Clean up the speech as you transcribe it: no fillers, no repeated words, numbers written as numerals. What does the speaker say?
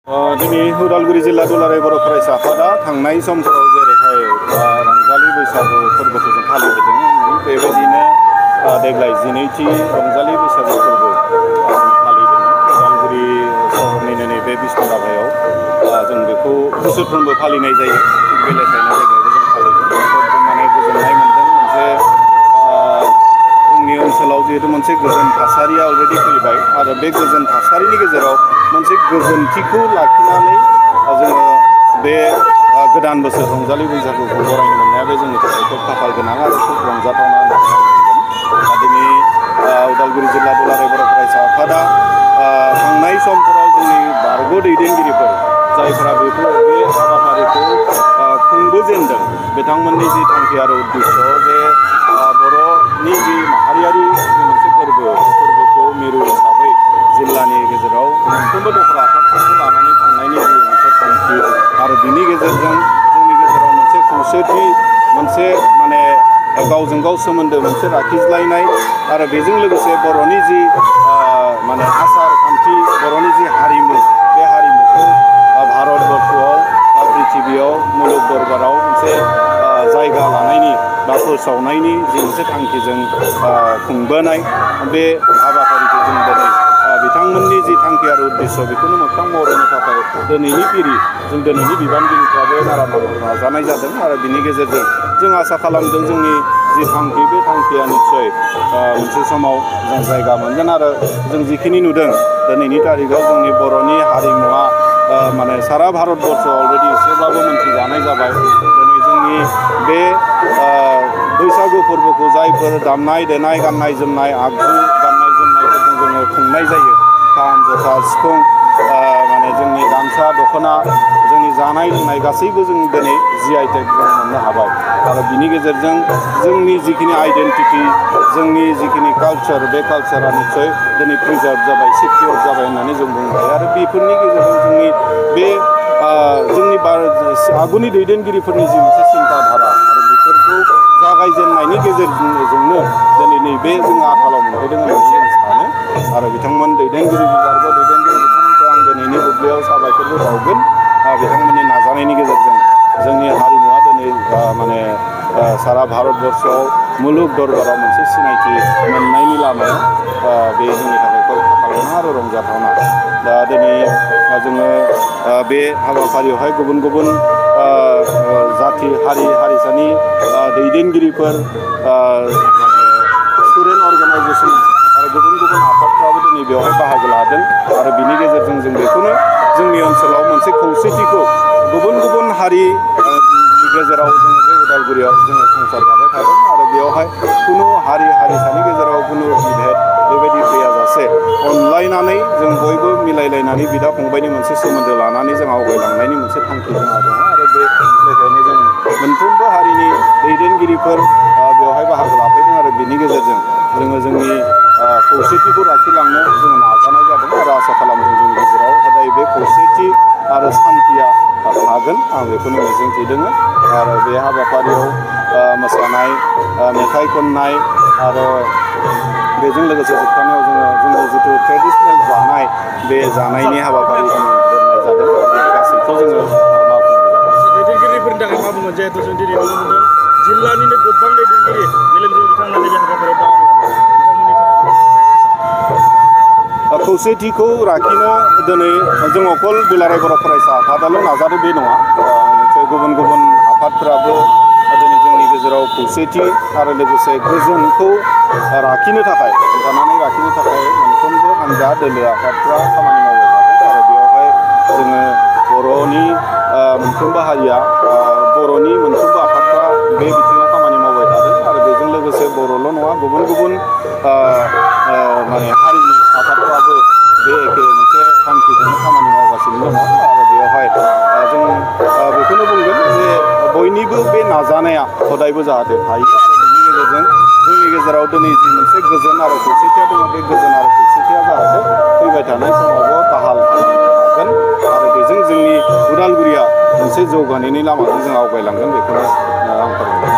दिनै उदालगुरि जिल्ला दुलाराय बर' फरायसा आफादा थांनाय समफोराव जेरैहाय रंजालि बैसागु फोरबोखौ जों फालिबोदों बेबायदिनो देग्लाय 12थि रंजालि बैसागु फोरबो जों फालिदों उदालगुरि सहरनिनो नैबे बिष्णु राभायाव जों बेखौ बोसोरफ्रोमबो फालिनाय जायो थिग बे लेखायैनो देग्लायबो जों फालिदों जों माने गोजोननाय मोनदों मोनसे जोंनि ओनसोलाव जिहेतु मोनसे गोजोन थासारिया अलरेडि फैबाय आरो बे गोजोन थासारिनि गेजेराव मोनसे गोजोनथिखौ लाखिनानै जोङो बे गोदान बोसोर रंजालि बैसागुखौ बरायनो मोननाया बे जोंनि थाखाय खोब खाफाल गोनां आरो खोब रंजाथावना होननानै आं बुंगोन। दिनै उदालगुरि जिल्ला दुलाराय बर' फरायसा आफादा थांनाय समफोराव जोंनि बारग' दैदेनगिरिफोर जायफोरा बे हाबाफारिखौ खुंबोजेनदों बिथांमोननि जि थांखि आरो उद्देश्य जे बर'नि जि माहारियारि मोनसे फोरबोखौ मिरु हिसाबै जिल्लानि गेजेराव मोनफ्रोमबो दफा आफादफोरखौ लानानै खुंनायनि जि मोनसे थांखि आरो बिनि गेजेरजों जोंनि गेजेराव मोनसे खौसेथि मोनसे माने गावजों गाव सोमोन्दो मोनसे लाखिज्लायनाय आरो बेजों लोगोसे बर'नि जि माने आसार खान्थि बर'नि जि हारिमु बे हारिमुखौ भारतबर्षआव बा पृथिबियाव मुलुग दरबाराव मोनसे जायगा लानायनि बा फोसावनायनि जि मोनसे थांखिजों खुंबोनाय बे हाबाफारिखौ जों दिनै बिथांमोननि जि थांखि आरो उद्देश्य बेखौनो मोगथां महर होनो थाखाय दिनैनि बिबानगिरिफ्राबो नारा नाजानाय जादों आरो बिनि गेजेरजों जों आसा खालामदों जोंनि जि थांखि बे थांखिया निस्सय मोनसे समाव जों जायगा मोनगोन आरो जों जिखिनि नुदों दिनैनि तारिखाव जोंनि बर'नि हारिमुवा माने सारा भारतबर्षआव अलरेडि एसेब्लाबो मोनथिजानाय जाबाय दिनै जोंनि बे बैसागु फोरबोखौ जायफोर दामनाय देनाय गाननाय जोमनाय आगजु गाननाय जोमनायफोरजों जोङो खुंनाय जायो खाम जथा सिफुं माने जोंनि गामसा दख'ना जोंनि जानाय लोंनाय गासैबो जों दिनै GI टेग मोननो हाबाय आरो बिनि गेजेरजों जोंनि जिखिनि आइडेन्टिटि जोंनि जिखिनि कालचार बे कालचारा निस्सय दिनै प्रिजार्भ जाबाय सिकिउर जाबाय होननानै जों बुंनो हायो आरो बेफोरनि गेजेरजों जोंनि बे जोंनि आगुनि दैदेनगिरिफोरनि जि मोनसे सिन्ताधारा आरो बेफोरखौ जागायजेननायनि गेजेरजोंनो दिनै नैबे जों आथालाव मोनफैदों होननानै जों सानो आरो बिथांमोन दैदेनगिरि बिथांमोनखौ आं दिनैनि बुब्लियाव साबायखरबो बावगोन बिथांमोननि नाजानायनि गेजेरजों जोंनि हारिमुवा दिनै माने सारा भारतबर्षआव मुलुग दरबाराव मोनसे सिनायथि मोननायनि लामायाव बे जोंनि थाखाय खोब खाफालगोनां आरो रंजाथावना दा दिनै जोङो बे हाबाफारियावहाय गुबुन गुबुन जाथि हारिसानि दैदेनगिरिफोर स्टुडेन्ट अर्गानाइजेसन आरो गुबुन गुबुन आफादफ्राबो दिनै बेवहाय बाहागो लादों आरो बिनि गेजेरजों जों बेखौनो जोंनि ओनसोलाव मोनसे खौसेथिखौ गुबुन गुबुन हारिनि गेजेराव जोङो बे उदालगुरियाव जोङो संसार जाबाय थादों आरो बेवहाय खुनु हारिसानि गेजेराव खुनु बिभेद बेबायदि गैयाजासे अनलायनानै जों बयबो मिलायलायनानै बिदा फंबायनि मोनसे सोमोन्दो लानानै जों आवगायलांनायनि मोनसे थांखि जोंहा दङ आरो बे लेखायनो जों मोनफ्रोमबो हारिनि दैदेनगिरिफोर बेवहाय बाहागो लाफैदों आरो बिनि गेजेरजों जोङो जोंनि खौसेथिखौ लाखिलांनो जोङो नाजानाय जादों आरो आसा खालामदों जोंनि गेजेराव हदाय बे खौसेथि आरो सान्थिया थागोन आं बेखौनो मिजिंथिदों आरो बे हाबाफारियाव मोसानाय मेथाइ खननाय आरो बेजों लोगोसे जोबथारनायाव जोंनि जिथु ट्रेडिसनेल जानाय बे जानायनि हाबाफारि जों दोननाय जादों बे गासैखौ जोङो मावफुंनाय जादों। दैदेनगिरिफोरनि थाखाय मा बुंगोन जिहेथु जों दिनै नुनो मोनदों जिल्लानिनो गोबां दैदेनगिरि मेलेमजिबि बिथांमोना नैबे हाबाफारियाव बाहागो लादों खौसेथिखौ लाखिनो दिनै जों अकल दुलाराय बर' फरायसा आफादाल' नाजादों बे नङा गुबुन गुबुन आफादफोराबो दिनै जोंनि गेजेराव खौसेथि आरो लोगोसे गोजोनखौ लाखिनो थाखाय हमथानानै लाखिनो थाखाय मोनफ्रोमबो हान्जा दोलो आफादफ्रा खामानि मावबाय थादों आरो बेवहाय जोङो बर'नि मोनफ्रोमबो हारिया बर'नि मोनफ्रोमबो आफादफ्रा बे बिथिङाव खामानि मावबाय थादों आरो बेजों लोगोसे बर'ल' नङा गुबुन गुबुन माने हारिनि आफादफ्राबो बे एखे मोनसे थांखिजोंनो खामानि मावगासिनो दङ आरो बेवहाय जों बेखौनो बुंगोन जे बयनिबो बे नाजानाया हदायबो जाहाथे थायो आरो बेनि गेजेरजों जोंनि गेजेराव दिनै जि मोनसे गोजोन आरो खौसेथिया दङ बे गोजोन आरो खौसेथिया जाहाथे फैबाय थानाय समावबो दाहाल थागोन आरो बेजों जोंनि उदालगुरिया मोनसे जौगानायनि लामाजों जों आवगायलांगोन बेखौनो आं फोरमायनो